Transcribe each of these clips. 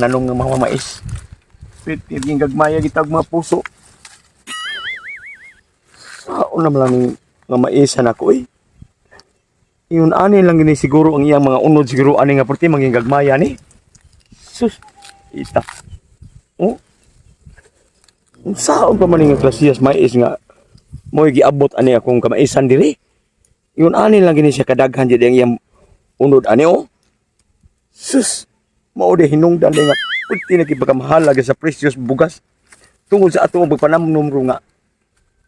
nanom nga mga mais. Pwede yung gagmaya gitag mga puso. Saon naman lang nga maisan ako eh. Yun ani lang gini siguro ang iyang mga unod siguro ani nga perti manging gagmaya ni. Sus, ita. Oh. Unsaon pa man nga klasiyas mais nga mo'y giabot ani akong kamaisan diri. Yun ani lang gini siya kadaghan jud ang iyang unod ani oh. Sus, mao di hinungdan di nga perti na kipagkamahala sa presyos bugas tungod sa ato ang pagpanamnom ro nga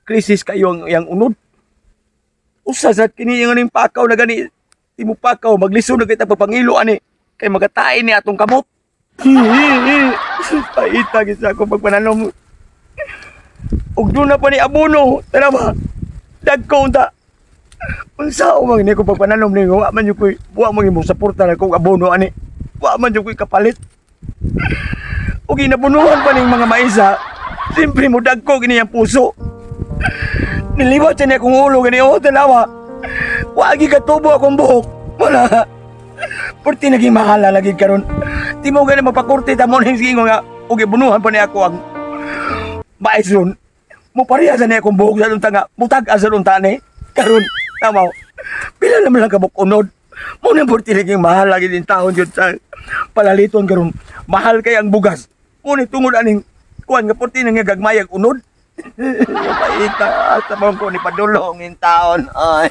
krisis kayo ang iyang unod. Usa sa kini ang aning pakaw na gani imo pakaw maglisod na kita pagpangilo ani kay magatain ni atong kamot. Paita gid sa akong pagpananom. Ug doon na pa ni abono, tanawa. Dagko unta. Unsa man ni ko pagpananom ni wa man jud koy wa man imong suporta na kong abono ani. Wa man jud koy kapalit. Ug ginabunuhan pa ning mga maisa. Siyempre mo dagko gini ang puso. Niliwat siya niya akong ulo gani oh tanawa. Wa gi katubo akong buhok. Wala. Perti naging mahala lagi karon. Di mo gani mapakurti ta mo ning singo nga ug gibunuhan pa niya ako ang mais ron. Mo pareha sa niya akong buhok sa unta nga mutag-a sa unta ni. Karon tamaw. Pila naman lang kabuk unod. Mo na perti naging mahal lagi din taon jud sa palaliton karon. Mahal kay ang bugas. Mo ni tungod aning kuan nga perti na nga gagmayag unod. Paita sa mga ko ni padulong in taon. Ay.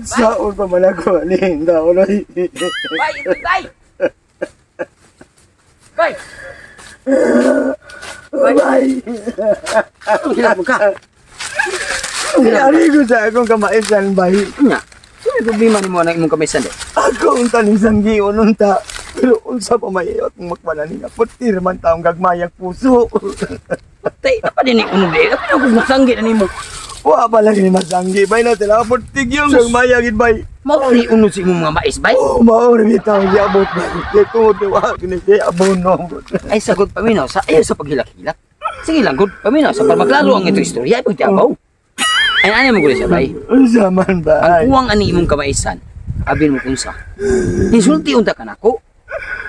Saon pa man ako ani taon ay. Bay, bay! Bay! Bay. Ang hilak mo ka. Ari ko sa akong kamaisan bay. Nga. Sino problema nimo ang imong kamaisan de? Ako unta ning sanggion unta. Pero unsa pa may akong makwanan nga putir man taong gagmayag puso. Patay na pa din ni unod de. Apa na kung masanggi na nimo? Wa pa lang ni masanggi bay na sila putig yung gagmayag gid bay. Mao ni unod sa imong mga mais bay. Oh, mao ra bitaw giabot bay. Kay tungod kay wa kini siya abono. Ay sagot paminaw sa ayaw sa paghilak-hilak. Sige lang gud, paminaw sa para maklaro ang ito istorya ay pagtiabaw. Ay ano mo gud siya bay? Unsa man Ang bay? kuwang ani imong kamaisan, abin mo kunsa. Insulti unta ka nako.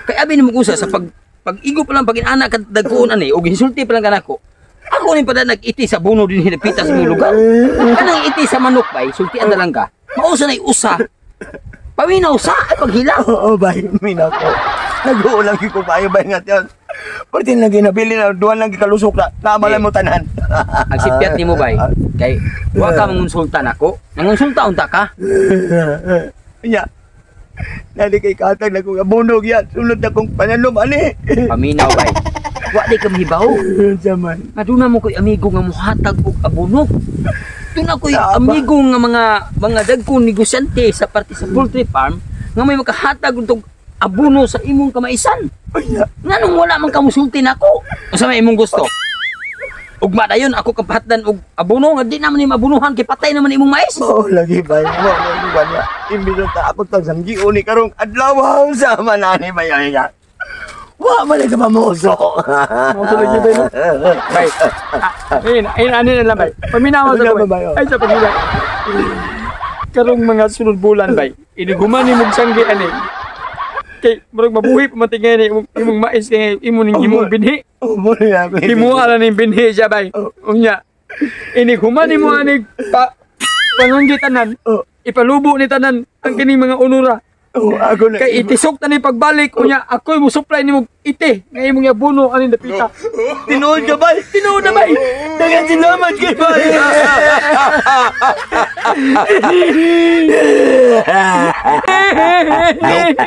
Kay abin mo kunsa sa pag pag-igo pa lang pag inana ka dagkuon ani og insulti pa lang kanako. Ako ning pada nag-iti sa buno din hinapita sa imong lugar. Kanang iti sa manok bay, sultian na lang ka. Mausa na usa. Paminaw sa ay paghilak. Oo, bay, minaw ko. Nag-uulang ko kayo, bay, nga tiyan. Pwede lang ginabili na, duwan lang gikalusok na. Naamalan mo tanan. Ang sipyat nimo bay, kay wa ka mangonsulta nako. Nangonsulta unta ka. Ya. Nali kay katag na kong abunog yan. Sunod na kong pananom, ani. Paminaw bay. Wa di ka mahibaw. Jaman. Nga doon na mo ko'y amigo nga muhatag og abono. Doon na ko'y Tama. amigo nga mga dagkong negosyante sa parte sa poultry farm nga may makahatag og abono sa imong kamaisan. Unya. Nganong wala man ka musulti nako? Unsa may imong gusto? Ugma dayon ako kapahatdan og abono nga di naman ni mabunuhan kay patay naman imong mais. Mao lagi, bay. Mao lagi, ba niya. Imbis na ta ako tang samgion ni karong adlaw sa manani, bay, ay nga. Wa man ka pamuso. Mao sa lagi, bay, no? Bay. Ah, ayun, ayun, ano na lang, bay. Paminaw sa Ano ko, ba, bay, oh? bay. Ay, sa pagila. Karong mga sunod bulan, bay. Iniguman ni mong sanggi, ani. Kay, murag mabuhi pa man tingay ni imong, imong mais kay imong ning imong binhi. Oh, mo na ako. Himuha na ning binhi siya, bay. Unya. Inighuman ni mo ani pa panganggi tanan. Oh. Ipalubo ni tanan ang kining mga unura. Oh, ako na. Kay itisok ta ni pagbalik unya ako'y mo supply nimo ite nga imong yabuno ani dapita. Tinuod ka, bay. Tinuod na bay. Dagan salamat kay bay. Nope.